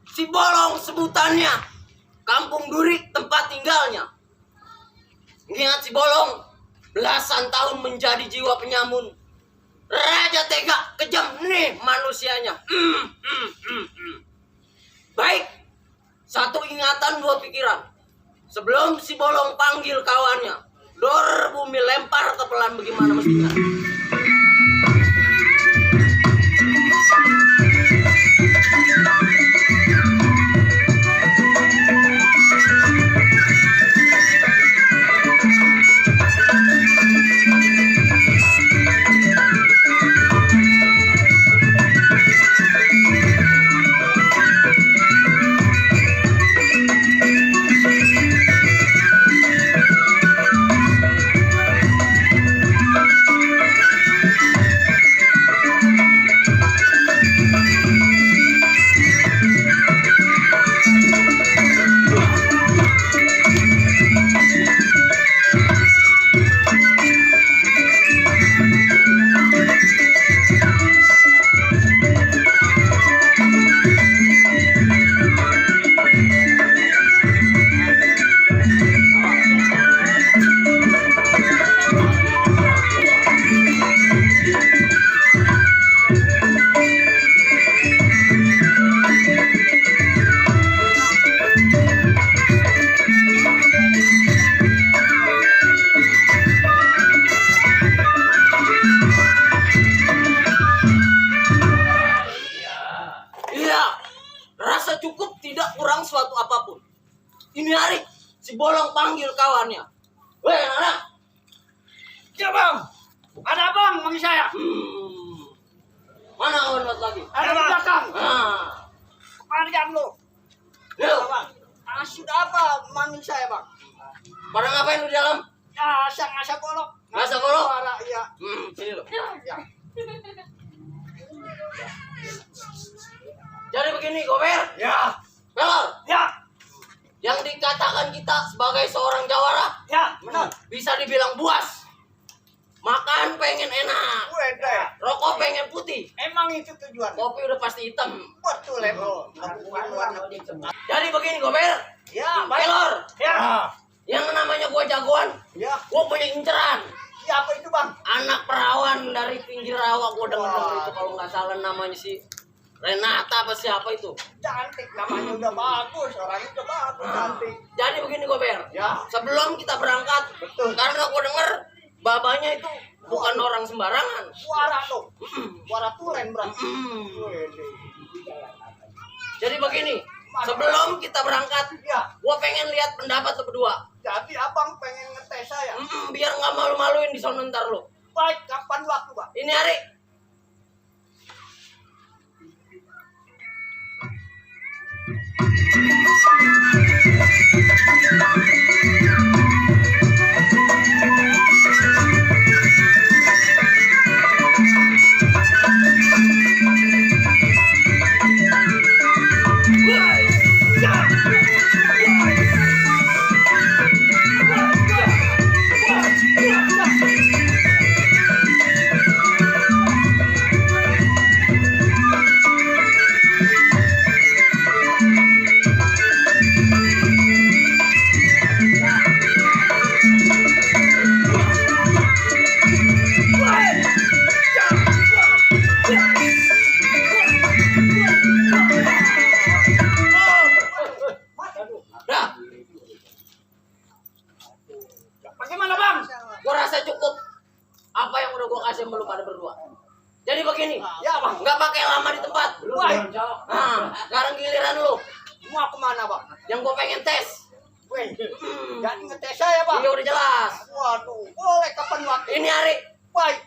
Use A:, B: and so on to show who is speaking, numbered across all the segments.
A: Si Bolong sebutannya, Kampung Duri tempat tinggalnya. Ingat si Bolong, belasan tahun menjadi jiwa penyamun. Raja tega, kejam nih manusianya. Baik, satu ingatan dua pikiran. Sebelum si Bolong panggil kawannya, dor bumi lempar tepelan bagaimana mestinya. Cukup tidak kurang suatu apapun. Ini hari si Bolong panggil kawannya. Weh anak.
B: Ya bang. Ada bang manggil saya.
A: Mana kawan lagi?
B: Ada di belakang.
A: Nah.
B: Jam lu.
A: Yuk.
B: Bang. Sudah apa manggil saya bang?
A: Pada ngapain lu di dalam?
B: Ya, ngasah golok.
A: Ngasah golok?
B: Iya.
A: Sini lu.
B: Ya.
A: Jadi begini, Gober.
B: Ya.
A: Pelor.
B: Ya.
A: Yang dikatakan kita sebagai seorang jawara,
B: Ya, benar.
A: bisa dibilang buas. Makan pengen enak,
B: Udah.
A: rokok pengen putih,
B: Emang itu tujuan.
A: kopi udah pasti hitam.
B: Betul ya bro.
A: Jadi begini, Gober.
B: Ya, baik.
A: Pelor.
B: Ya.
A: Yang namanya gua jagoan,
B: Ya.
A: gua punya inceran.
B: Siapa itu bang?
A: Anak perawan dari pinggir rawa, gua denger itu kalau nggak salah namanya si Renata apa siapa itu.
B: Cantik, namanya udah bagus, orangnya udah bagus, cantik.
A: Jadi begini Gober,
B: Ya.
A: sebelum kita berangkat,
B: Betul.
A: karena gua denger babanya itu bukan orang sembarangan.
B: Suara tuh, suara tulen berarti.
A: Jadi begini, sebelum kita berangkat,
B: Ya.
A: gua pengen lihat pendapat lo berdua.
B: Jadi abang pengen ngetes saya.
A: Biar nggak malu-maluin di sono ntar lo.
B: Baik, kapan waktu bang?
A: Ini hari. Nah, sekarang giliran lu.
B: Mau kemana, Bang?
A: Yang gue pengen tes.
B: Weh, jadi ngetes saya, Bang.
A: Iya udah jelas.
B: Waduh, boleh kapan waktu?
A: Ini hari.
B: Baik.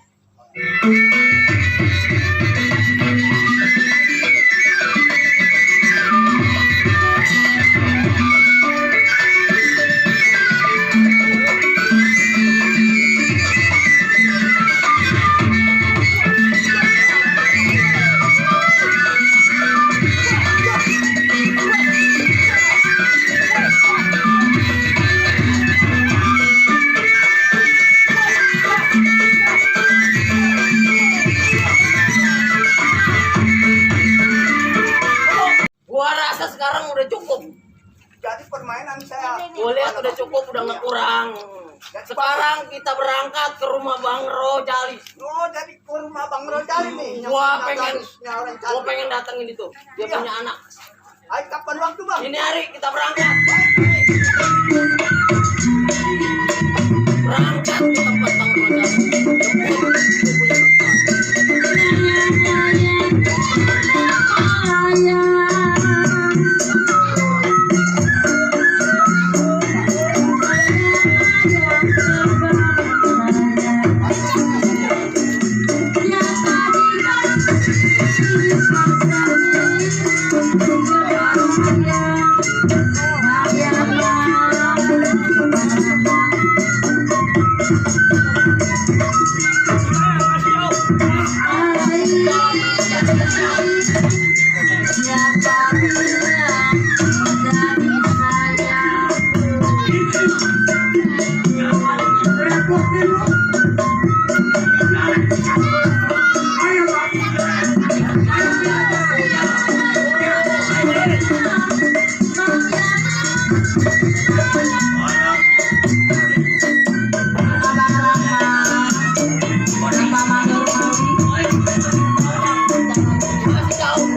A: Gua rasa sekarang udah cukup.
B: Jadi permainan saya.
A: Gua lihat udah cukup, udah nggak kurang. Sekarang kita berangkat ke rumah Bang Rojali.
B: Oh, jadi ke rumah Bang Rojali nih.
A: Gua pengen datengin itu. Dia
B: Iya.
A: punya anak.
B: Ayo kapan waktu, Bang?
A: Ini hari kita berangkat. Berangkat ke tempat Bang Rojali. Jemput, dia punya tempat. Masih jauh.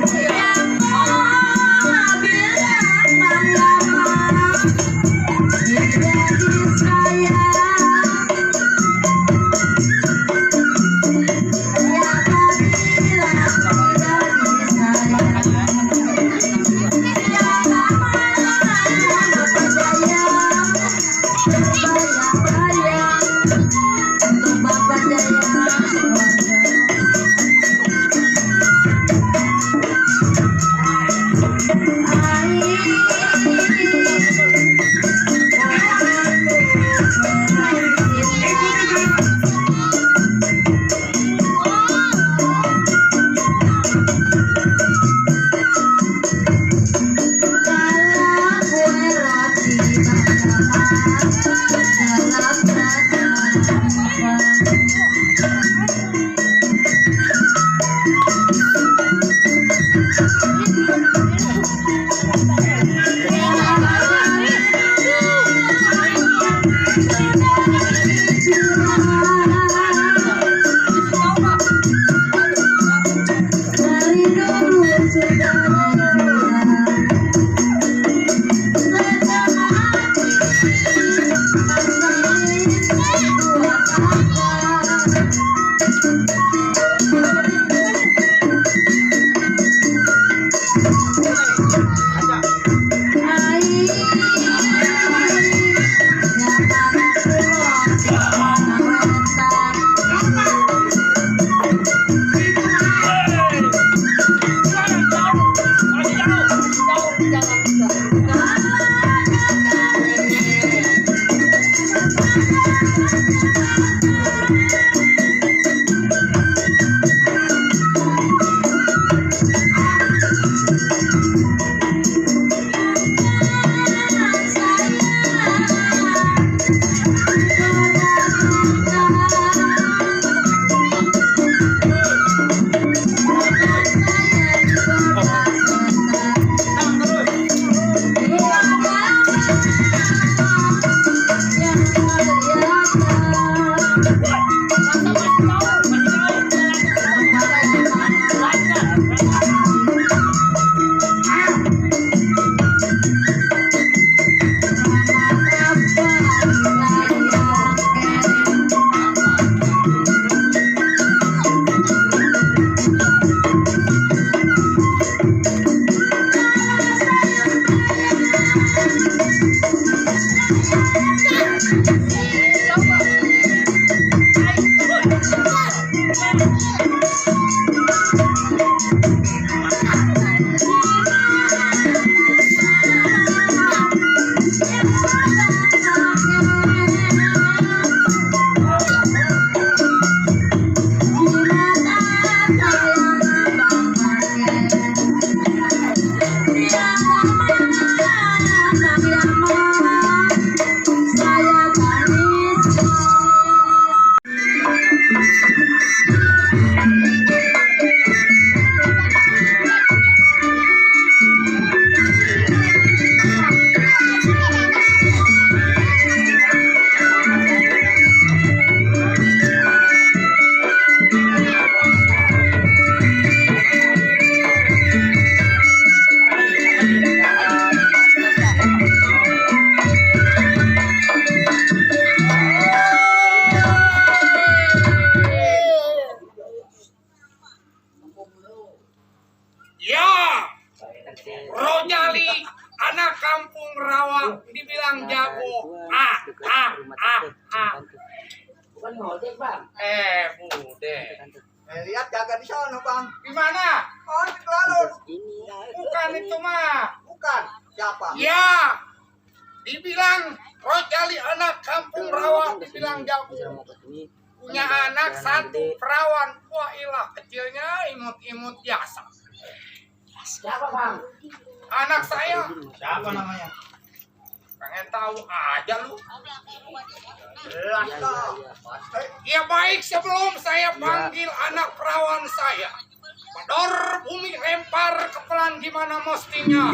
C: rawa dibilang jago.
A: Bukan ngojek, Bang.
C: Bude.
B: Lihat jaga di sana, Bang.
C: Di mana?
B: Oh, di Kelalur.
C: Bukan itu mah.
B: Bukan. Siapa?
C: Ya. Dibilang Rojali anak kampung rawa dibilang jago. Punya anak satu perawan. Wah ilah kecilnya imut-imut biasa.
A: Siapa, Bang?
C: Anak saya.
B: Siapa namanya?
C: Pengen tahu aja lu.
B: Jelas toh.
C: Ya baik sebelum saya panggil anak perawan saya. Pedor bumi lempar kepelan gimana mestinya.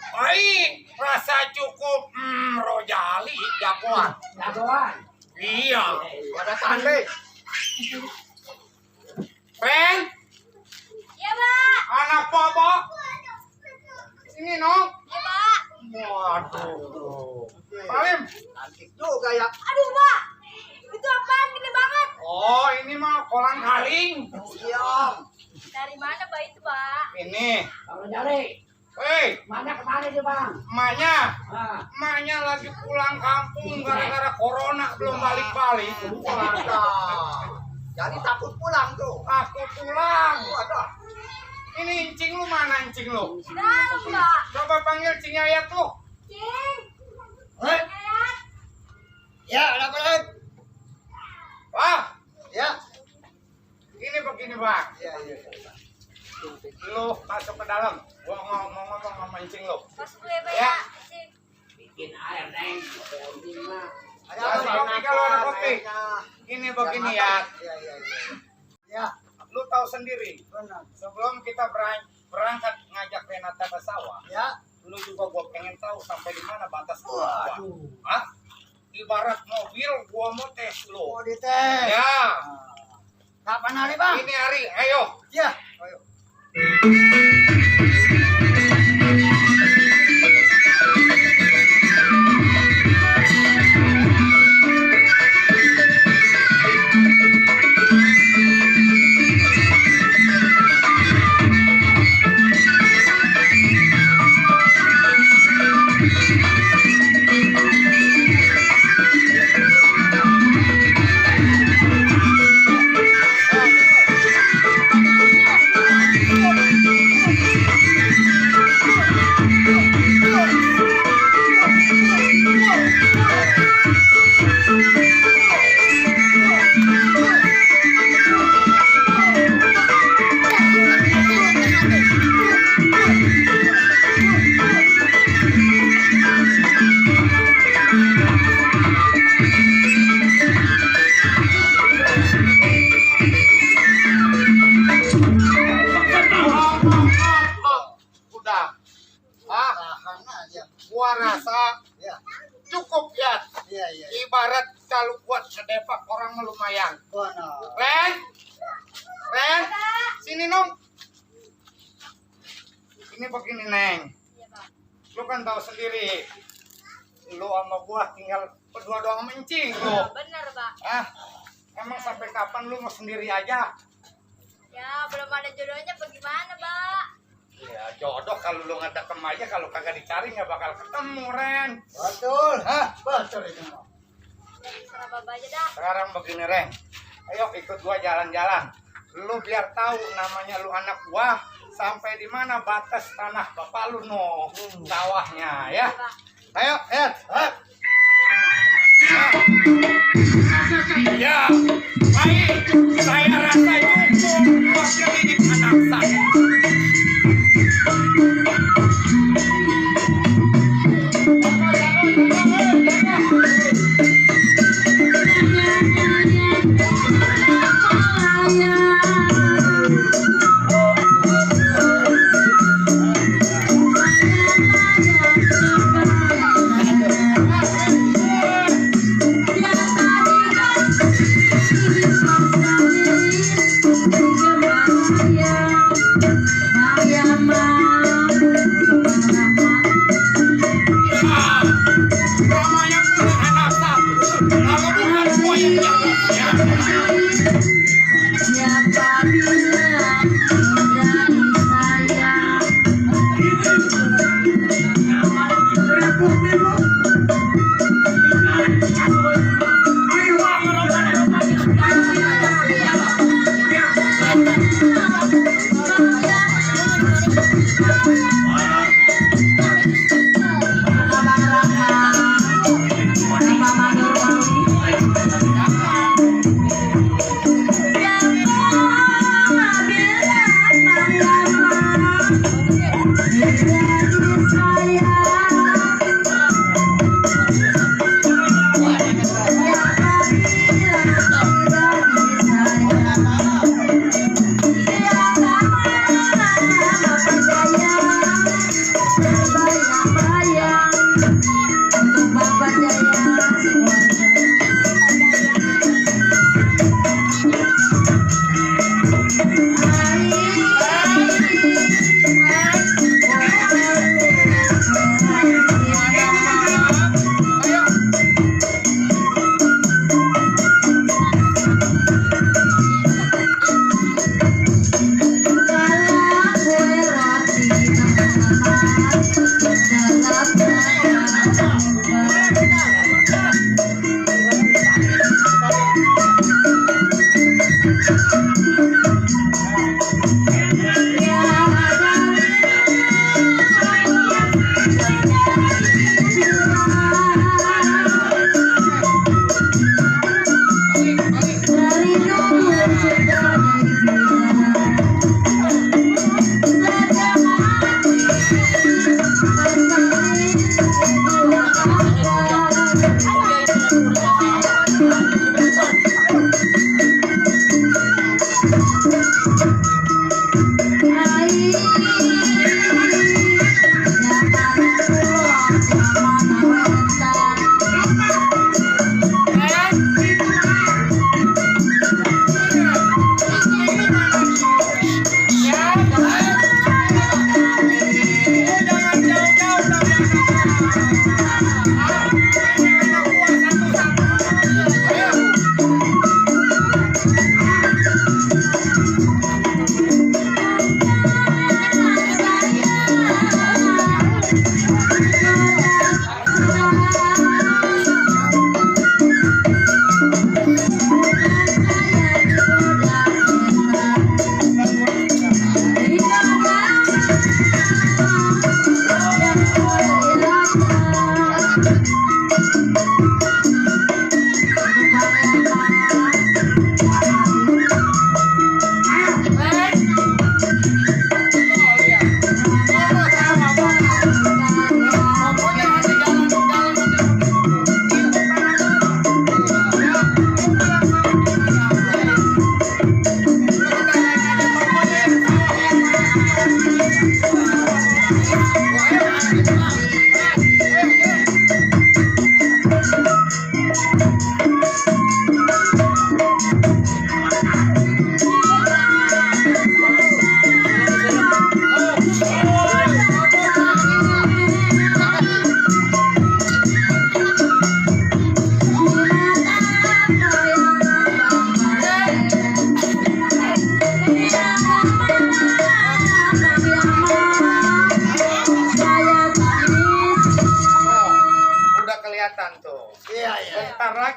C: Baik, rasa cukup Rojali jagoan.
A: Jagoan.
C: Iya.
B: Ada tanding.
C: Ren,
D: Ya, Pak.
C: anak Baba. Sini, Nong.
D: Ya, Pak.
C: Waduh. Salim.
B: Cantik juga ya.
D: Aduh, Pak. Itu apaan gede banget?
C: Oh, ini mah kolang kaling.
B: Siang.
D: Dari mana, Pak, itu, Pak?
C: Ini.
A: Bang Rojali.
C: Hei,
A: Mana kemana dia, Bang?
C: emaknya.
A: Ah,
C: Emaknya lagi pulang kampung gara-gara corona belum balik-balik.
B: Wadah. Jadi takut pulang tuh.
C: Aku pulang.
B: Wadah.
C: Ini incing lu mana incing lu?
D: Dalam, Pak.
C: Coba panggil Cing Yayat lu.
D: Cing.
B: Hei.
D: Ayat.
B: Ya, ada apa lagi?
C: Wah,
B: Ya.
C: ini begini bang.
B: Ya, ya.
C: Lu masuk ke dalam. Gua mau ngomong sama incing lu.
D: Masuk dulu ya, Pak,
C: Ya.
D: ya. Cing.
A: bikin air, Neng. Ini mah.
B: Ada
C: Kasih
B: apa,
C: kopi
B: Bang?
C: kalau ada kopi.
B: Kayaknya.
C: Ini begini ya.
B: Ya, ya, ya. Ya,
C: Lu tahu sendiri.
B: benar.
C: Sebelum kita berangkat ngajak Renata ke sawah,
B: Ya.
C: lu juga gua pengen tahu sampai di mana batas gua.
B: Waduh.
C: Hah? Ibarat mobil gua mau tes lu.
B: Mau dites.
C: Ya.
B: Kapan hari, Bang?
C: Ini hari, ayo.
B: Ya. Ayo.
C: Udah. Ah,
B: Tahan aja.
C: gua rasa
B: Ya.
C: cukup ya.
B: Iya, iya.
C: Ibarat kalau buat ngedepak orang mah lumayan.
B: Benar.
C: Ren, Ren, sini nong. Ini begini neng.
D: Iya, Pak.
C: Lu kan tahu sendiri. Lu sama gua tinggal berdua doang mencing lu.
D: Bener, Pak.
C: Ah, emang sampai kapan lu mau sendiri aja?
D: Ya, belum ada jodohnya bagaimana, Mbak?
C: Ya jodoh kalau lu ngedekem aja, kalau kagak dicari nggak bakal ketemu, Ren.
B: Betul.
C: Hah?
B: Betul itu mah.
D: Ya, serah Bapak aja dah.
C: Sekarang begini, Ren. Ayo ikut gua jalan-jalan. Lu biar tahu namanya lu anak gua, sampai di mana batas tanah bapak lu no sawahnya ya.
D: Pak.
C: Ayo, ya, baik. Saya rasa cukup buat mendidik anak saya. Namanya punya anak satu. Kalau bukan gua yang jaga.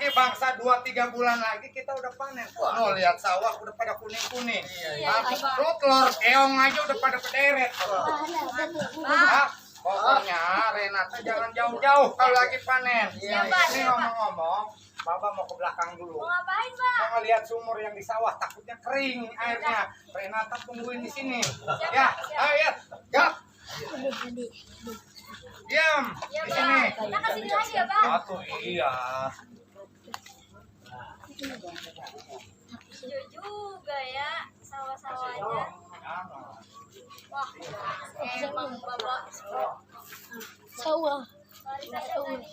C: lagi bangsa 2-3 bulan lagi kita udah panen. No, lihat sawah udah pada kuning-kuning. Telur keong aja udah pada pederet. Pokoknya Renata jangan jauh-jauh kalau lagi panen. Ini ngomong-ngomong, Baba mau ke belakang dulu.
D: Mau ngapain, Pak?
C: Mau ngeliat sumur yang di sawah, takutnya kering airnya. Renata tungguin di sini. Ya, ayo ya. Gap. Diam
D: Ya,
C: di sini.
D: Pak. Kita kesini lagi ya, Pak.
C: Atuh iya.
D: Hijau juga ya sawah-sawahnya. Wah, emang Bapak.
E: Sawah.
D: Mari saya tadi.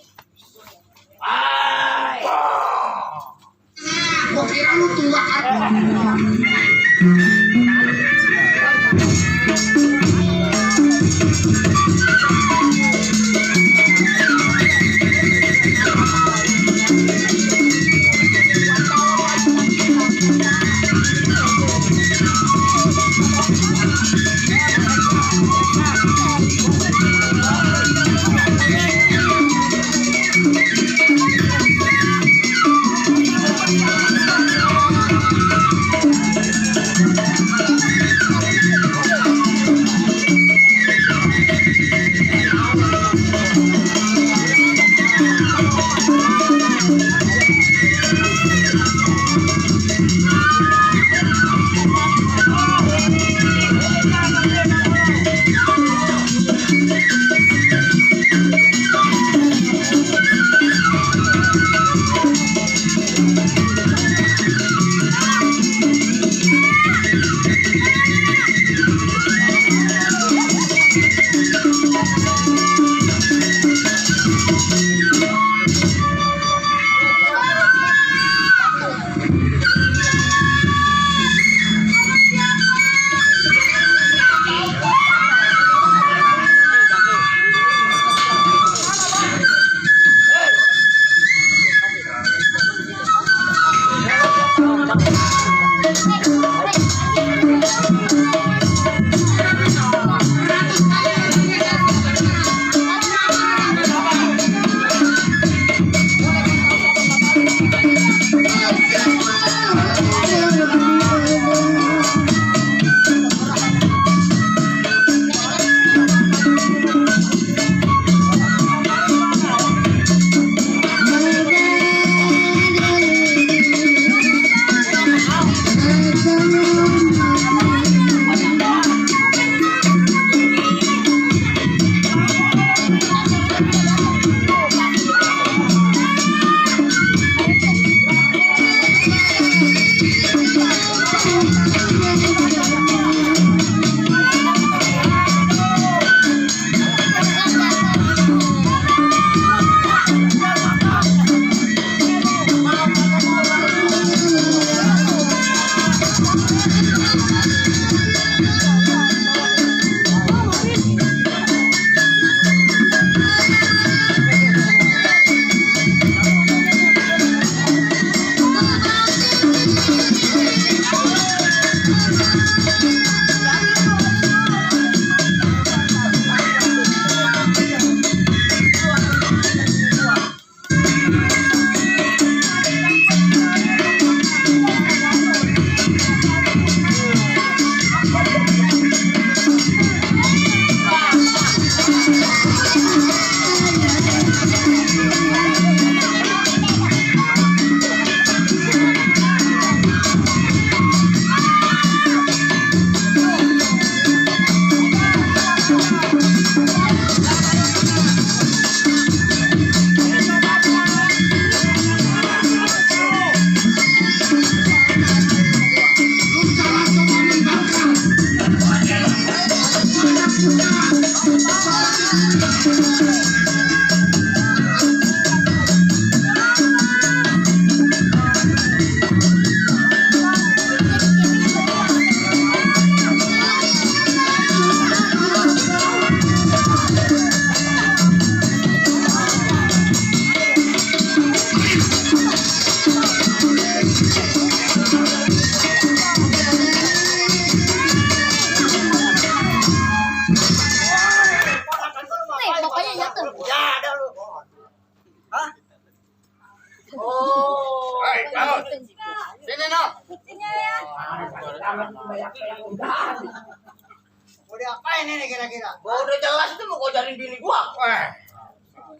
B: Mau diapain ini kira-kira?
A: Gua udah jelas itu mau gua jadiin bini gua.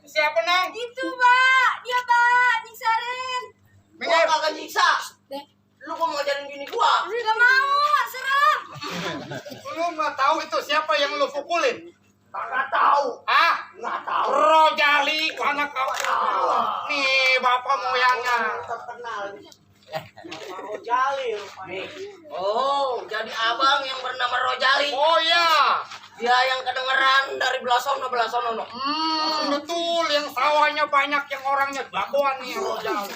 C: Siapa nang?
D: Itu, Pak. Dia, Pak. Nyiksarin.
A: Gua kagak nyiksa. Lu kok mau jadiin bini gua?
D: Gak mau, serem.
C: Lu nggak tahu itu siapa yang lu pukulin?
A: Kagak tahu.
C: Ah,
A: Nggak tahu.
C: Rojali anak kau. Nih bapak moyangnya.
B: Terkenal. Rojali
A: Nih. Oh, jadi abang yang bernama Rojali.
C: Oh ya.
A: Dia yang kedengeran dari belah sono.
C: Betul yang sawahnya banyak yang orangnya jagoan nih Rojali.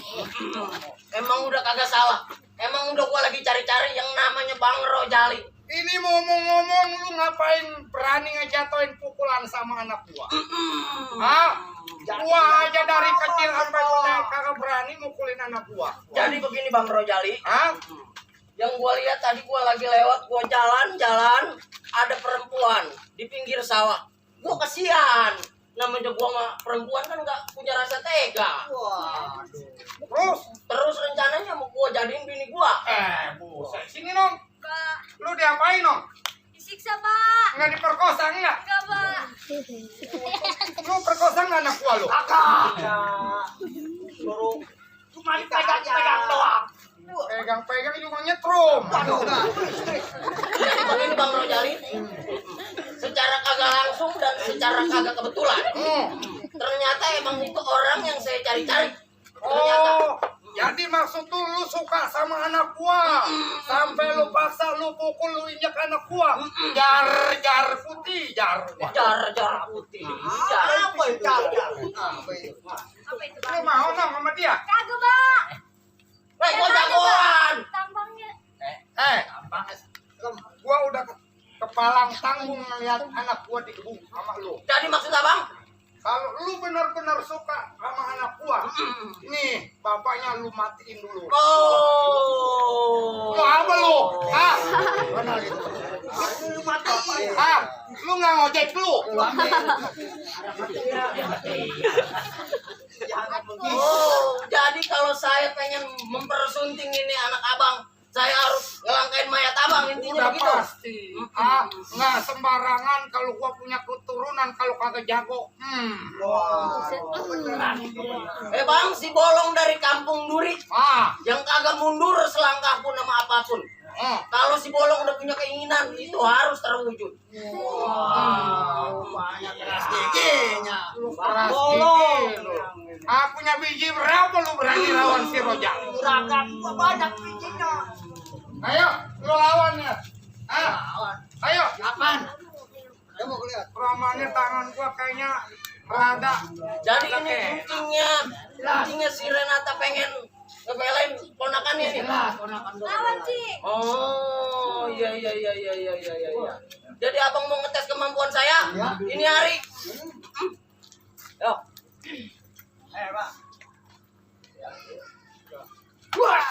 A: Emang udah kagak salah. Emang udah gua lagi cari-cari yang namanya Bang Rojali.
C: Ini ngomong-ngomong lu ngapain berani ngejatuhin pukulan sama anak gua? Hah? Gua aja dari kecil sampai gede kagak berani mukulin anak gua.
A: Jadi begini Bang Rojali.
C: Hah?
A: Yang gua lihat tadi gua lagi lewat, gua jalan-jalan, ada perempuan di pinggir sawah. Gua kasihan. Namanya gua mah perempuan kan nggak punya rasa tega. Terus rencananya mau gua jadiin bini gua.
C: Buset. Sini nong.
D: Pak.
C: Lu diapain nong?
D: Disiksa, Pak.
C: Nggak diperkosa nggak?
D: Enggak, Pak.
C: Lu perkosa nggak anak gua lu?
B: Suruh
A: Cuma pegang doang.
C: Pegang-pegang juga nyetrum.
A: Jadi begini Bang Rojali. Secara kagak langsung dan secara kagak kebetulan. Ternyata emang itu orang yang saya cari-cari. Ternyata.
C: Oh, jadi maksud tuh lu suka sama anak gua. Sampai lu paksa lu pukul lu injak anak gua. Jar putih, jar.
A: Jar putih. Jar.
B: apa itu? Apa itu?
D: Apa itu, Pak?
C: Lu mau nong sama dia?
D: Kagak, Pak.
A: Gua jagoan.
D: Tampangnya.
C: Gua udah kepalang tanggung ngeliat anak gua digebuk sama lu.
A: Jadi maksud abang?
C: Kalau lu benar-benar suka sama anak gua, nih bapaknya lu matiin dulu.
A: Oh.
C: Lu apa lu? Ah,
B: Lu matiin.
C: ah, lu nggak ngojek lu?
A: Oh, jadi kalau saya pengen mempersunting ini anak abang, saya harus ngelangkain mayat abang intinya
C: Udah
A: begitu.
C: pasti. Ah, nggak sembarangan kalau gua punya keturunan kalau kagak jago.
A: Bang, si bolong dari kampung Duri
C: Ah,
A: yang kagak mundur selangkah pun sama apapun. Kalau si bolong udah punya keinginan itu harus terwujud.
B: Banyak keras giginya.
C: lu keras
B: Bolong.
C: gigi lu. Ah, punya biji berapa lu berani lawan si Rojak?
B: Juragan gua banyak bijinya.
C: Ayo, lu lawan ya. Ah, ayo.
B: Apaan? Kamu mau lihat?
C: Ramanya tangan gua kayaknya rada.
A: Jadi ini intinya si Renata pengen ngebelain ponakannya nih.
D: Lawan, Ci.
A: Oh, iya. Jadi abang mau ngetes kemampuan saya? Ini hari. Yo.
B: Pak.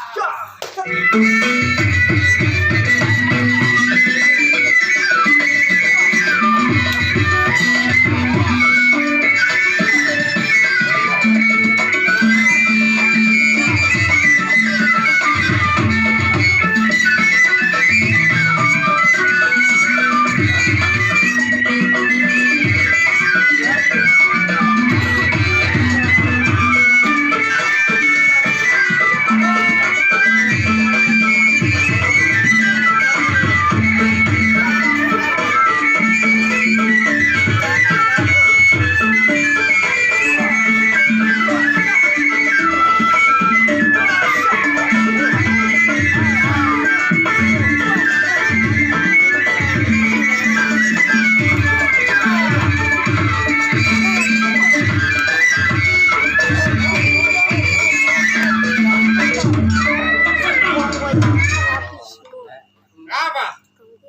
C: Apa?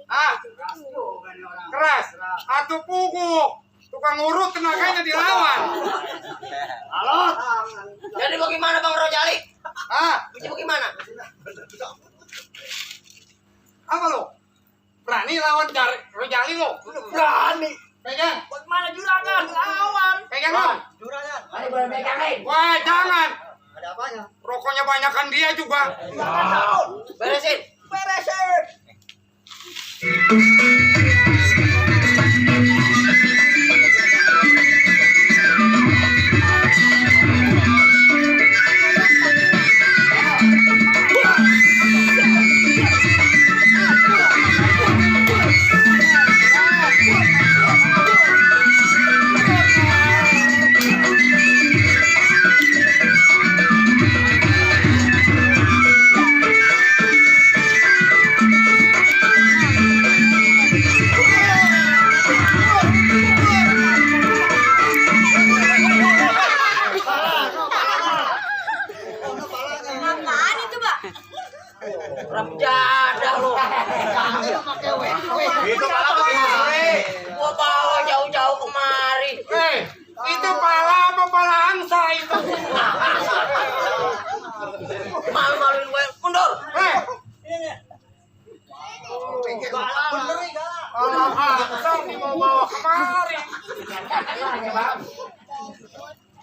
C: Ah, keras. Atau pukul. Tukang urut tenaganya dilawan.
A: Halo. Jadi bagaimana Bang Rojali?
C: Ah,
A: Jadi bagaimana?
C: apa lu? Berani lawan Rojali lu?
B: Berani.
C: Pegang.
B: Bagaimana juragan? Lawan.
C: Pegang lu.
B: Juragan.
A: Ayo boleh pegangin.
C: Wah, jangan.
B: Ada apanya?
C: Rokoknya banyakan dia juga.
A: Beresin.
B: Beresin.
D: Apaan itu, Mbak?
A: Rap jadah lo.
B: Itu malah pakai.
A: Gua bawa jauh-jauh kemari.
C: Itu pala apa pala angsa itu?
A: Malu-maluin gue. Mundur.
B: Bener nih, Kak.
C: Pala angsa mau bawa kemari.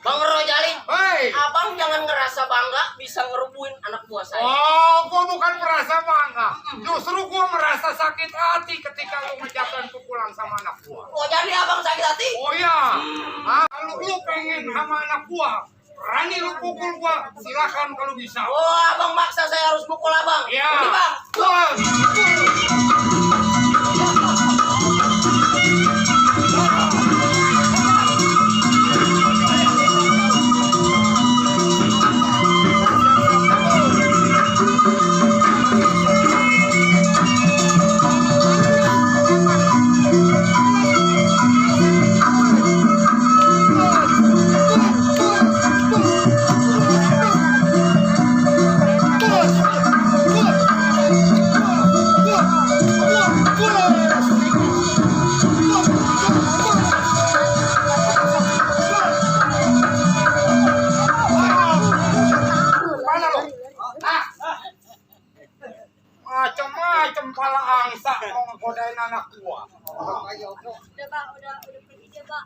A: Bang Rojali,
C: Hei.
A: abang jangan ngerasa bangga bisa ngerubuhin anak buah saya.
C: Oh, gua bukan merasa bangga. Justru gua merasa sakit hati ketika lu menjatuhkan pukulan sama anak gua.
A: Oh jadi abang sakit hati?
C: Oh ya, kalau lu pengen sama anak gua, berani lu pukul gua, silakan kalau bisa.
A: Oh abang maksa saya harus pukul abang.
C: Ya.
A: Ini bang.
C: Wah. Mana lo? Macam-macam pala angsa mau ngegodain anak gua.
D: Udah, Pak. Udah pergi dia, Pak.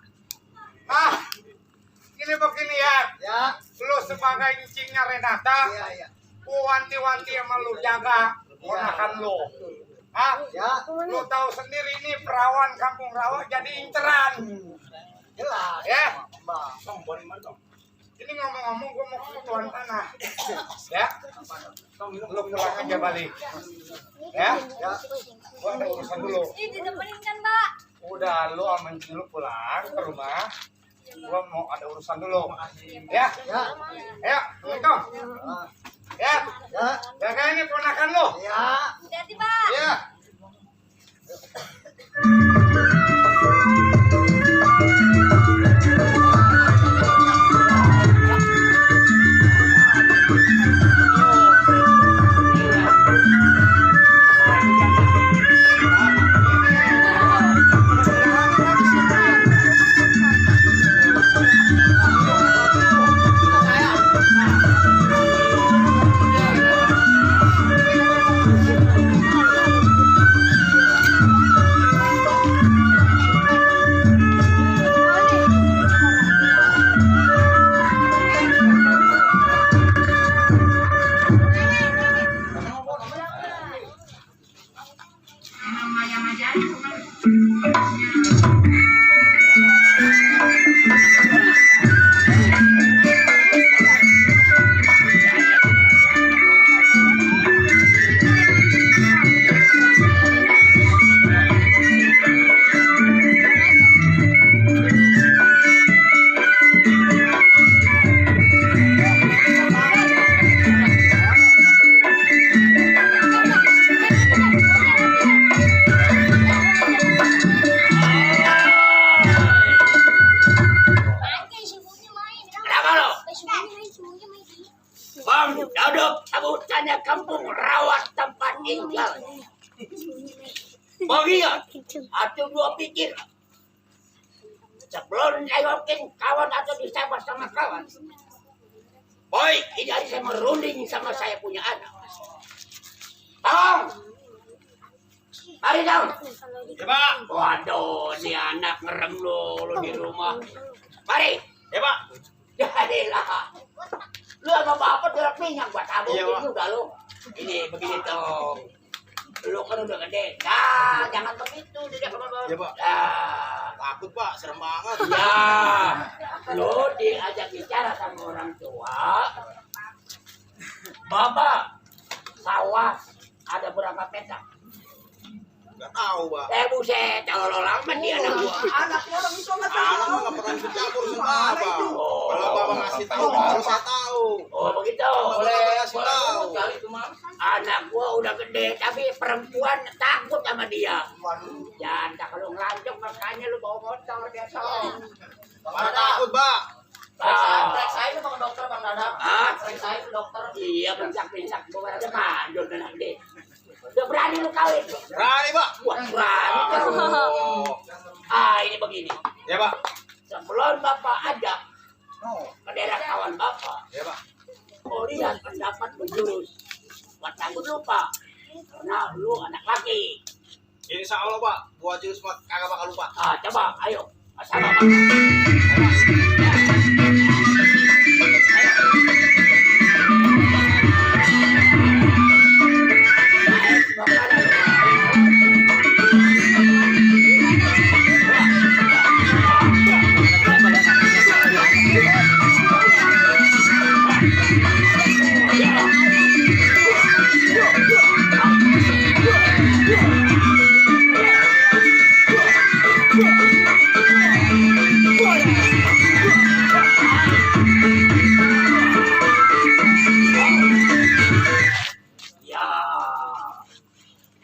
C: Ini begini ya.
B: Ya.
C: Lu sebagai incingnya Renata,
B: Iya.
C: gua wanti-wanti sama lu jaga ponakan lu.
B: Ya.
C: Lu tahu sendiri ini perawan kampung rawa jadi inceran.
B: Jelas.
C: Ya.
B: Bang.
C: Ini ngomong-ngomong gua mau ke tuan tanah. Ya. Lu pulang aja balik. Ya.
B: Ya.
C: Gua ada urusan dulu.
D: Ini ditemenin kan, Mbak?
C: Udah lu aman dulu pulang ke rumah. Gua mau ada urusan dulu. Ya.
B: Ya.
C: Ya, Assalamualaikum. Ya.
B: Ya.
C: Jaga ini ponakan lu.
B: Ya.
D: Hati-hati, Pak.
C: Ya.
A: Bang Dodok sebutannya kampung rawat tempat tinggal. Bang lihat, atau dua pikir. Sebelum nengokin kawan atau disapa sama kawan. Boy, ini hari saya merunding sama saya punya anak. Tolong! Mari dong!
B: Ya, Pak.
A: Waduh, ini anak ngerem lu di rumah. Mari!
B: Ya, Pak.
A: Jadilah. Lu sama bapak jual minyak buat tabung
B: Iya,
A: ini
B: Pak.
A: udah lu. Ini begini dong. Lu kan udah gede. Nah, jangan begitu.
B: Ya, Pak.
A: Nah,
B: Takut, Pak. Serem banget.
A: ya, lu diajak bicara sama orang tua. Bapak, sawah ada berapa petak?
B: Nggak tahu, Pak.
A: Buset, kalau lama dia anak gua.
B: Anak mah nggak pernah ikut campur sama Abang. Kalau Bapak ngasih tahu, baru saya tahu.
A: Oh begitu.
B: Boleh ngasih tahu.
A: Anak gua udah gede, tapi perempuan takut sama dia. Jangan kalau ngelancong makanya lu bawa motor dia sok.
B: Mana takut, Pak?
A: Saya itu ke dokter Bang Dadang. Saya ke dokter. Iya, bencak-bencak gua ada mandul dan gede. Udah berani lu kawin?
B: Berani, Pak.
A: Wah, berani.
B: Oh.
A: Ini begini.
B: Ya, Pak.
A: Sebelum Bapak ajak ke daerah kawan Bapak,
B: Ya, Pak.
A: mau lihat pendapat berjurus. Buat takut lupa. Karena lu anak laki.
B: Insya Allah, Pak. Buat jurus mah kagak bakal lupa.
A: Coba, ayo. Sama Bapak.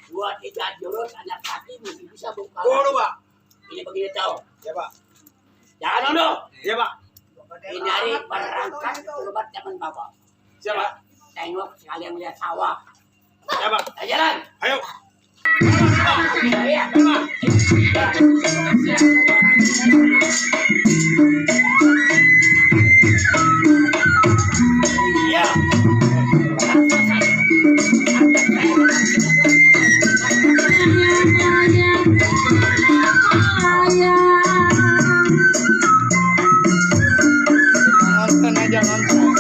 A: Buat tiga jurus anak laki mesti bisa buka.
B: Dulu, Pak.
A: Ini begini tau.
B: Ya, Pak.
A: Jangan dulu.
B: Ya, Pak.
A: Hindari berangkat keluar zaman Bapak.
B: Siapa?
A: Tengok sekalian lihat sawah.
B: Ya, Pak.
A: Jalan.
B: Ayo.
A: Iya. Iya.
C: Nonton aja nonton.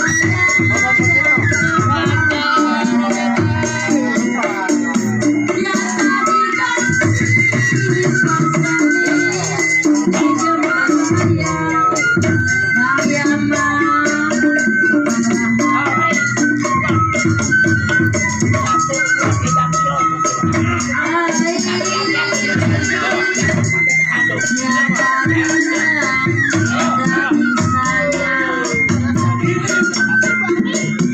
A: Aduh.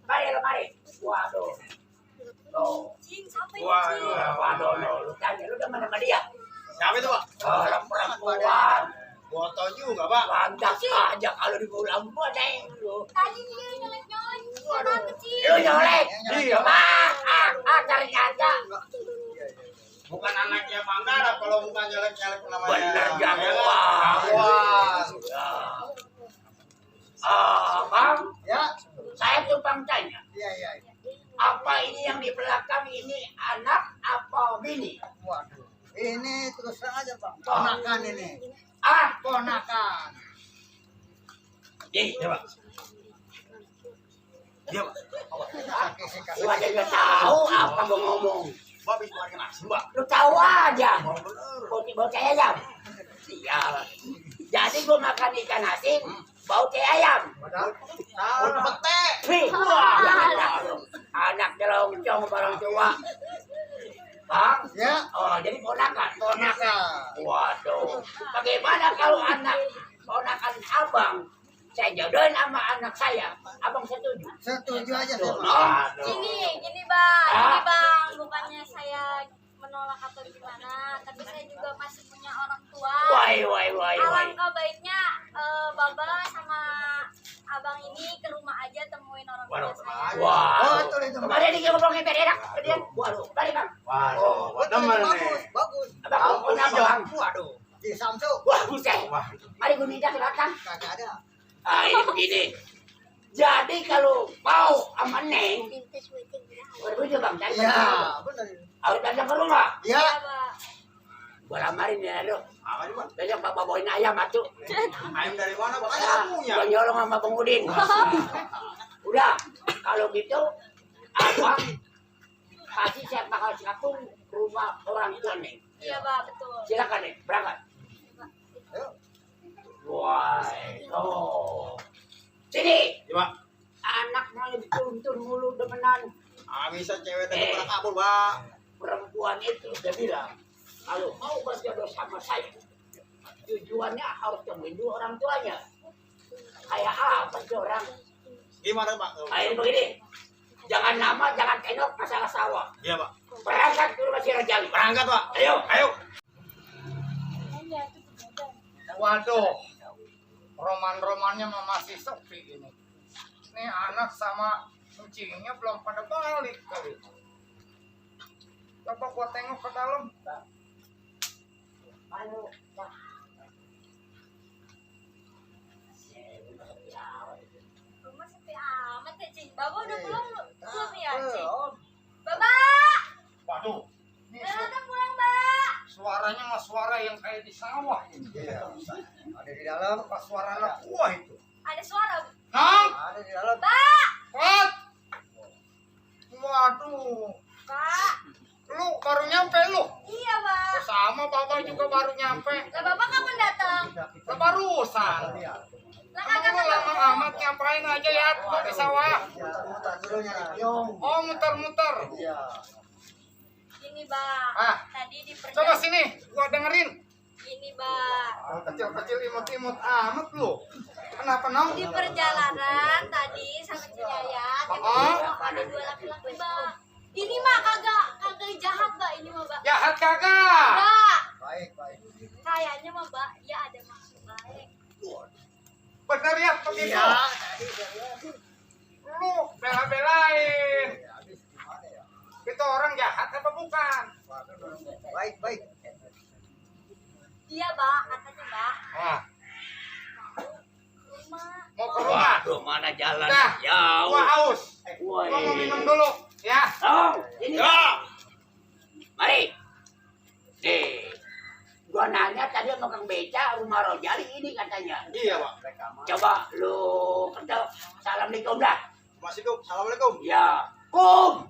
A: Mari lo mari. Waduh. Tuh.
D: Cing, siapa itu,
C: Waduh.
D: Cing?
A: Waduh, lu tanya lu demen sama dia.
B: Siapa itu, Pak?
A: Orang perempuan.
B: Foto juga, Pak.
A: Pantas aja kalau di bulan gua neng lu.
D: Tadi dia nyolek-nyolek. Siapa kecil?
A: Lu nyolek. Iya, Pak. Ternyata.
B: Bukan anaknya Panggara kalau bukan nyelek-nyelek namanya.
A: Bener,
B: Ya,
A: jagoan.
B: jagoan.
A: Bang,
F: Ya,
A: saya tumpang tanya.
F: iya.
A: Apa ini yang di belakang ini anak apa bini?
F: Waduh. Ini terus terang aja, Bang. Ponakan ini.
A: Ah,
F: Ponakan.
A: ini coba.
B: Dia, Pak.
A: Gua aja nggak tahu apa gua ngomong.
B: Mbak bisa makan nasi, Mbak.
A: Lu tahu aja.
B: Oh, bener.
A: Bau teh ayam. Iya. Jadi gua makan ikan asin, bau teh ayam.
F: Padahal
B: Udah pete.
A: Wih, wah, anak jelongcong barang tua. Bang,
F: ya,
A: oh jadi ponakan.
F: ponakan.
A: Waduh, bagaimana kalau anak ponakan abang saya jodohin sama anak saya, abang setuju?
F: Setuju aja saya, Bang.
A: Waduh.
D: Gini bang, bukannya saya menolak atau gimana, tapi saya juga masih punya orang tua.
A: Wai.
D: Alangkah baiknya Baba sama abang ini ke rumah aja temuin orang tua
B: Waduh,
D: saya.
A: Wah,
F: Oh, betul itu, Bang.
A: kemarin dia ngobrolin enak, kemudian, waduh, balik bang.
B: Waduh,
F: Betul,
B: temen nih.
F: bagus, bagus.
A: Abang mau apa bang?
F: Waduh. Di Samsung.
A: Wah, buset.
B: Wah,
A: Mari gue minta ke belakang.
F: Kagak ada.
A: Ini begini. Jadi kalau mau sama Neng, berbeda bang, cari
F: Iya,
A: bang.
F: benar.
A: Harus datang ke rumah.
F: Ya,
D: Iya, Bang.
A: Gua lamarin ya lo.
B: apa nih, Pak?
A: Besok bapak bawain ayam atuh.
B: Ayam dari mana, Pak? Ayam
A: Ya,
B: punya.
A: gua nyolong sama Bang Udin. Udah, kalau gitu abang pasti saya bakal satu rumah orang tua Neng.
D: Iya, Bang, betul.
A: Silakan Neng, berangkat.
F: ayo.
A: Wah, oh. Sini,
B: Coba.
A: anak mau dituntun mulu demenan.
B: Bisa cewek tadi pernah kabur, Pak.
A: Perempuan itu udah bilang, kalau mau berjodoh sama saya, tujuannya harus temuin dulu orang tuanya. Kayak apa sih orang?
B: Gimana, Pak?
A: Ayo begini, jangan nama, jangan tenok masalah sawah.
B: Iya, Pak.
A: Berangkat ke rumah si Rajali.
B: Berangkat, Pak.
A: Ayo.
C: Waduh, roman-romannya mah masih sepi ini. Nih anak sama kucingnya belum pada balik kali. Coba gua tengok ke dalam.
D: Rumah sepi amat ya, Cing. Baba udah pulang belum ya, Cing?
F: Oh,
D: Baba!
C: Waduh, ini
D: Udah datang pulang, Mbak.
C: suaranya mah suara yang kayak di sawah ini.
F: iya. Ada di dalam.
C: Apa suara anak gua itu?
D: Ada suara.
C: Nang,
F: Ada di dalam.
D: Mbak!
C: Wat. Waduh,
D: Mbak!
C: lu baru nyampe lu.
D: Iya, Mbak.
C: Sama Bapak juga baru nyampe.
D: Lah, Bapak kapan datang?
C: Barusan.
F: Iya.
D: Lah,
C: Kamu
D: kagak
C: lama
D: ketemu.
C: amat ngapain aja ya gua di sawah.
F: Muter-muter dulu nyari piung.
C: Oh, muter-muter.
F: Iya.
D: Gini, Mbak.
C: Ah,
D: Tadi di
C: coba
D: perjalanan.
C: sini, gua dengerin.
D: Gini, Mbak.
C: Kecil-kecil imut-imut amat lu. Kenapa nang?
D: Di perjalanan tadi sama Ciyayat
C: Oh.
D: ada dua laki-laki, Mbak. Ini mah kagak jahat, Mbak. Ini mah, Mbak.
C: Jahat kagak?
D: Mbak,
F: Baik, baik.
D: kayaknya mah, Mbak, ya ada maksud baik.
C: Bener ya begitu?
F: Iya, tadi saya lihat.
C: Lu bela-belain.
F: Habis gimana ya?
C: Itu orang jahat apa bukan?
F: Baik, baik.
D: Iya, Mbak, katanya, Mbak.
C: Wah,
D: Rumah.
C: mau ke rumah.
A: Waduh, mana jalan
C: Dah,
A: jauh.
C: gua haus.
A: Woi.
C: Gua mau minum dulu, ya.
A: Oh, ini.
B: Ya.
A: Mari. Nih. Gua nanya tadi sama Kang Beca rumah Rojali ini katanya.
B: Iya, Pak.
A: Coba lu kenal. Assalamualaikum dah.
B: Assalamualaikum.
A: Ya. Kum.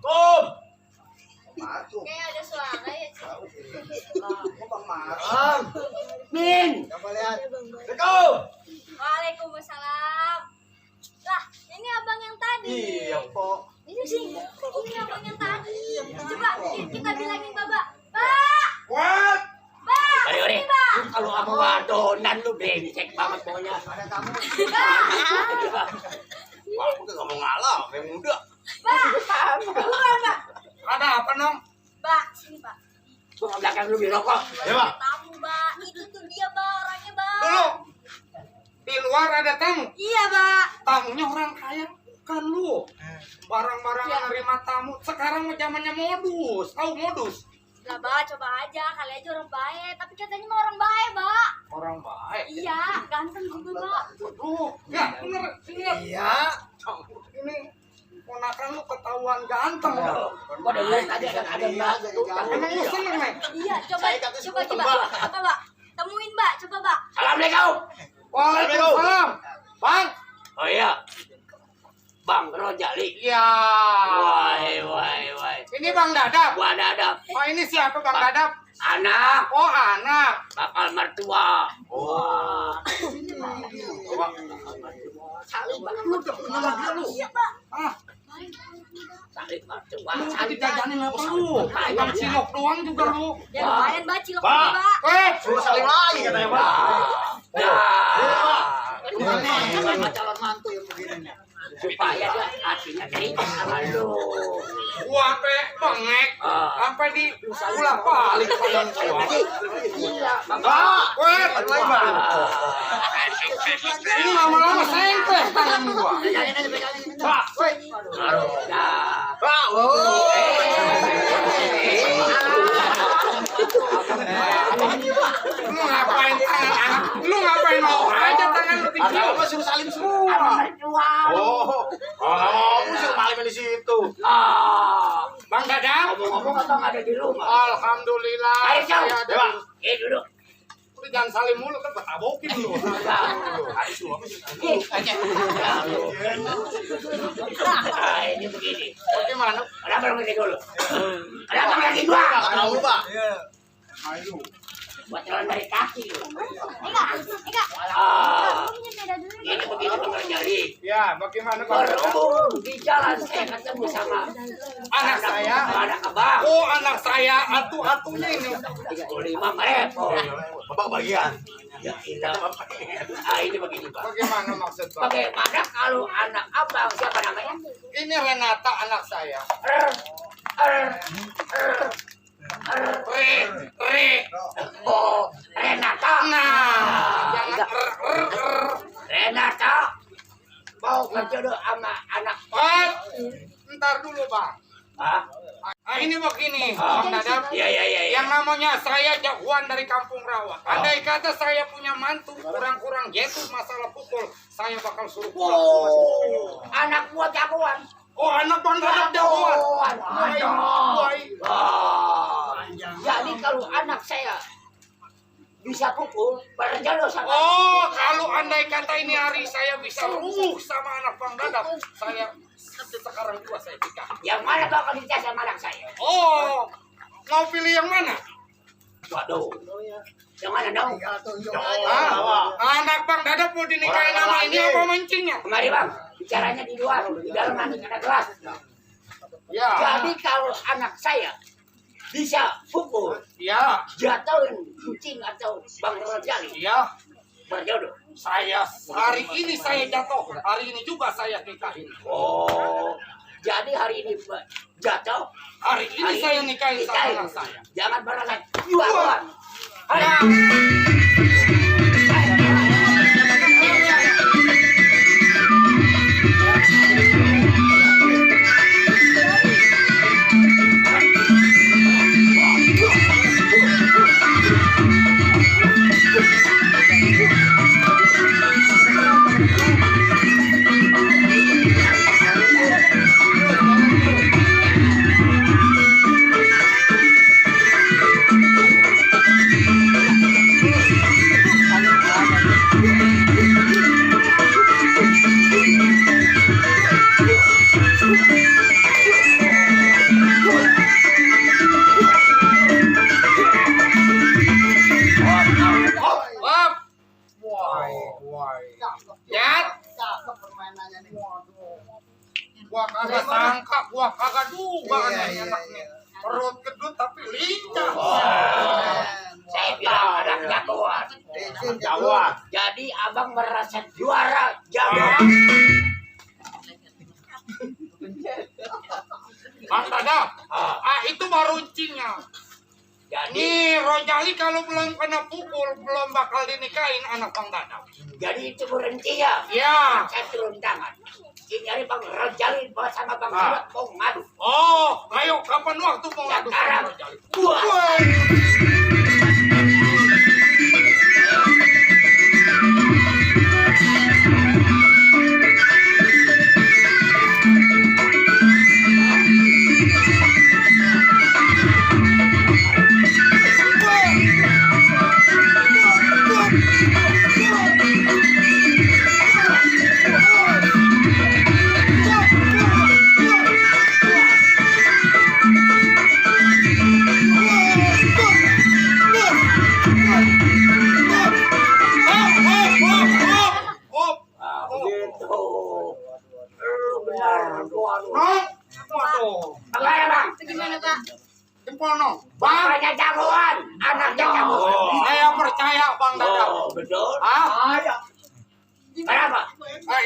F: Masuk.
D: Kayak ada suara ya, Cik.
F: Bang Maram.
A: Min.
F: Coba lihat.
B: Assalamualaikum.
D: Waalaikumsalam. Lah, ini abang yang tadi.
B: Iya, Pak.
D: Ini sih, ini abang yang tadi. Coba kita bilangin Mbak. Mbak,
C: What?
D: Mbak,
A: Ore.
D: ini Mbak.
A: Lu kalau sama wadonan lu brengsek banget pokoknya.
F: Ada kamu.
D: Mbak.
B: Pak, aku nggak mau ngalah. Yang muda.
D: Mbak, buruan mbak.
C: Ada apa nong?
D: Mbak, sini mbak.
A: Tukang belakang lu dirokok.
B: Ya, Pak.
D: Tamu mbak, itu tuh dia mbak orangnya mbak.
C: Dulu di luar ada tamu.
D: Iya mbak.
C: Tamunya orang kaya kan lu. Barang-barang menerima tamu. Sekarang zamannya modus. Tahu modus?
D: Lah mbak, coba aja, kali aja orang baik. Tapi katanya mah orang baik mbak.
C: Orang baik.
D: Iya, ganteng juga mbak.
C: Aduh, ya bener. Iya. Ini ponakan lu ketahuan ganteng.
A: Gua dengar tadi ada mbak tuh.
C: Emang lu seneng, Nek?
D: Iya, coba
B: Saya kata
D: coba
B: sebut,
D: coba.
B: Mbak.
D: Apa mbak? Temuin mbak, coba mbak.
A: Assalamualaikum.
C: Waalaikumsalam. Bang.
A: Oh iya. Bang Rojali.
C: Iya.
A: Wai.
C: Ini Bang Dadap.
A: Gua dadap.
C: Oh, ini siapa Bang Dadap?
A: Anak
C: Oh, anak.
A: bakal mertua.
C: Salib lu udah kenal lagi lu.
D: Iya mbak.
C: Ah,
A: Salib mertua.
C: lu
A: Salib
C: dijajanin apa lu? Bang cilok doang juga lu.
D: Ya lumayan mbak, cilok
B: Mbak.
D: mbak.
B: Suruh saling lagi katanya, Pak.
F: Sama calon mantu yang begini.
A: Supaya dia hatinya cerita sama lu.
C: Gua sampai bengek, sampai di ulah balik tangan gua.
A: Iya,
B: Pak.
C: Weh, ini lama-lama sengkleh tangan gua.
B: Pak. Pak.
C: Lu ngapain tangan anak? Lu ngapain mau aja tangan lu
B: Ada
C: dicium?
B: apa suruh salim semua? Oh, kamu suruh malim di situ.
C: Bang Dadang,
A: Ngomong-ngomong atau ada di rumah?
C: alhamdulillah.
A: Ayo, Cang.
C: saya ada.
B: Pak.
A: Duduk.
C: Lu jangan salim mulu kan betabokin lu.
A: Ini begini.
C: Bagaimana?
A: Kenapa lu begini dulu? Kenapa lagi gua?
B: Nggak tahu, Pak.
A: Buat jalan dari kaki lu.
D: Enggak. Ngomongnya beda dulu.
A: Ini begini Bang Jali.
C: Ya, bagaimana Bang Dadang?
A: Berhubung di jalan saya ketemu sama
C: Anak saya.
A: anak abang.
C: Oh, anak saya atu-atunya ini.
A: 35 merepot.
B: Bapak bagian.
A: Ya tidak. Ini begini Pak.
C: Bagaimana maksud Bang?
A: Bagaimana kalau anak abang siapa namanya?
C: Ini Renata anak saya.
A: Oh, Renata.
C: Nah, jangan
A: Renata mau berjodoh sama anak.
C: Ntar dulu Bang.
A: Ah,
C: Nah, ini begini, Bang Dadap.
A: iya.
C: Yang namanya saya jagoan dari Kampung Rawa. Andai kata saya punya mantu kurang-kurang gitu masalah pukul, saya bakal suruh pulang.
A: Oh, anak gua jagoan.
C: Oh, anak Bang Dadap jagoan.
A: Baik. Jadi kalau anak saya bisa pukul, berjodoh sama.
C: Oh, kalau andai kata ini hari saya bisa sama anak Bang Dadap, saya sekarang juga saya nikah.
A: Yang mana bakal nikah sama anak saya?
C: Oh, mau pilih yang mana?
A: Waduh. Yang mana dong?
C: Anak Bang Dadap mau dinikahin sama ini apa mancingnya?
A: Kemari bang, bicaranya di luar, di dalam nanti ada gelas.
C: Ya.
A: Jadi kalau anak saya bisa pukul,
C: Ya.
A: jatuhin kucing atau Bang Rojali,
C: Ya.
A: berjodoh.
C: Saya hari ini saya jatuh, hari ini juga saya nikahin.
A: Oh, jadi hari ini jatuh,
C: Hari ini saya nikahin sama anak saya.
A: Jangan berangan jualan.
C: Ya. Gua kagak sangka, gua kagak duga anaknya anaknya. Perut gedut tapi lincah.
A: Saya bilang anak jagoan.
B: Jagoan.
A: Jadi abang merasa juara jagoan.
C: Bang Dadap, itu baru runcinya.
A: Jadi
C: Nih, Rojali kalau belum kena pukul, belum bakal dinikahin anak Bang Dadap.
A: jadi itu berhenti ya.
C: Ya.
A: Saya turun tangan. Ini hari Bang Rojali sama Bang Dadap mau ngadu.
C: Oh, ayo kapan waktu mau ngadu sama
A: Sekarang.
C: Rojali?
A: Wah. Begitu. Benar. Waduh.
C: Waduh.
A: Bagaimana Bang?
D: Gimana Pak?
C: Jempol no. Bang,
A: Bapaknya jagoan, anaknya jagoan.
C: saya percaya Bang Dadap.
A: Oh, betul.
C: Ah,
A: Kenapa?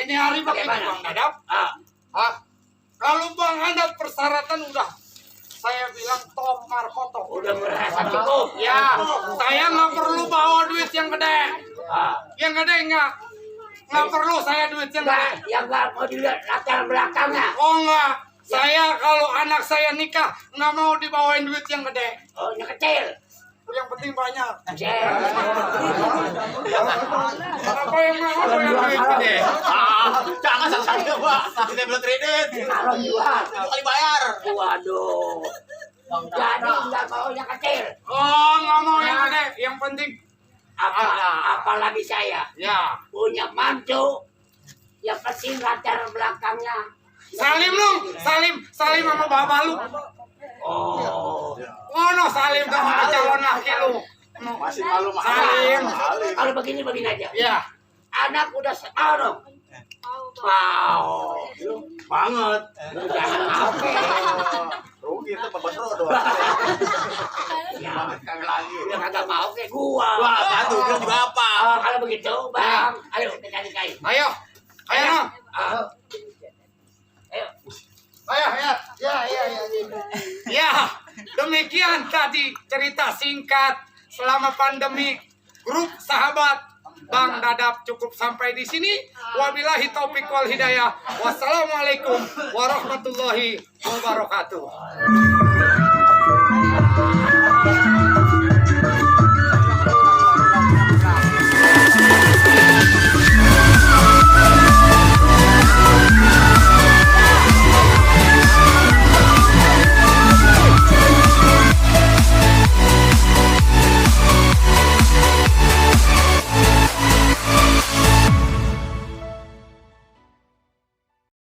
C: ini hari begini
A: Bagaimana?
C: Bang Dadap.
A: Ah,
C: Kalau Bang Dadap persyaratan udah saya bilang top markoto.
A: udah merasa cukup.
C: Ya, saya nggak perlu bawa duit yang gede.
A: Ah,
C: Yang gede nggak perlu saya duit yang
A: enggak,
C: gede.
A: yang enggak mau dilihat latar belakangnya.
C: Oh enggak, saya kalau anak saya nikah nggak mau dibawain duit yang gede.
A: Oh, yang kecil.
C: Yang penting banyak.
A: Kecil.
C: Apa yang mau yang duit gede?
B: Jangan saya Pak. Kita belum kredit.
A: Kalau jual,
B: Kali bayar.
A: waduh. Jadi enggak mau yang kecil.
C: Oh nggak mau yang gede. Yang penting
A: Apalagi saya
C: ya.
A: punya mantu yang penting latar belakangnya.
C: Salim lu, Salim sama bapak lu.
A: Oh,
C: Oh no, Salim sama calon laki lu. No.
B: Masih malu
C: Salim.
A: kalau begini aja.
C: Ya.
A: Anak udah setahun. Wow,
B: banget.
A: jangan apa.
B: Rugi itu Bapak Rodo.
A: Ya,
B: Kami lagi.
A: udah kagak mau kayak gua.
B: Wah, bantu dia juga apa?
A: Oh, kalau begitu, Bang, ayo kita nikahin.
C: Ayo, ayo no.
A: Ah. Ayo.
C: Ayo, ya.
F: Ya.
C: Ya, demikian tadi cerita singkat selama pandemi grup sahabat Bang Dadap cukup sampai di sini. Wabillahi taufik wal hidayah. Wassalamualaikum warahmatullahi wabarakatuh.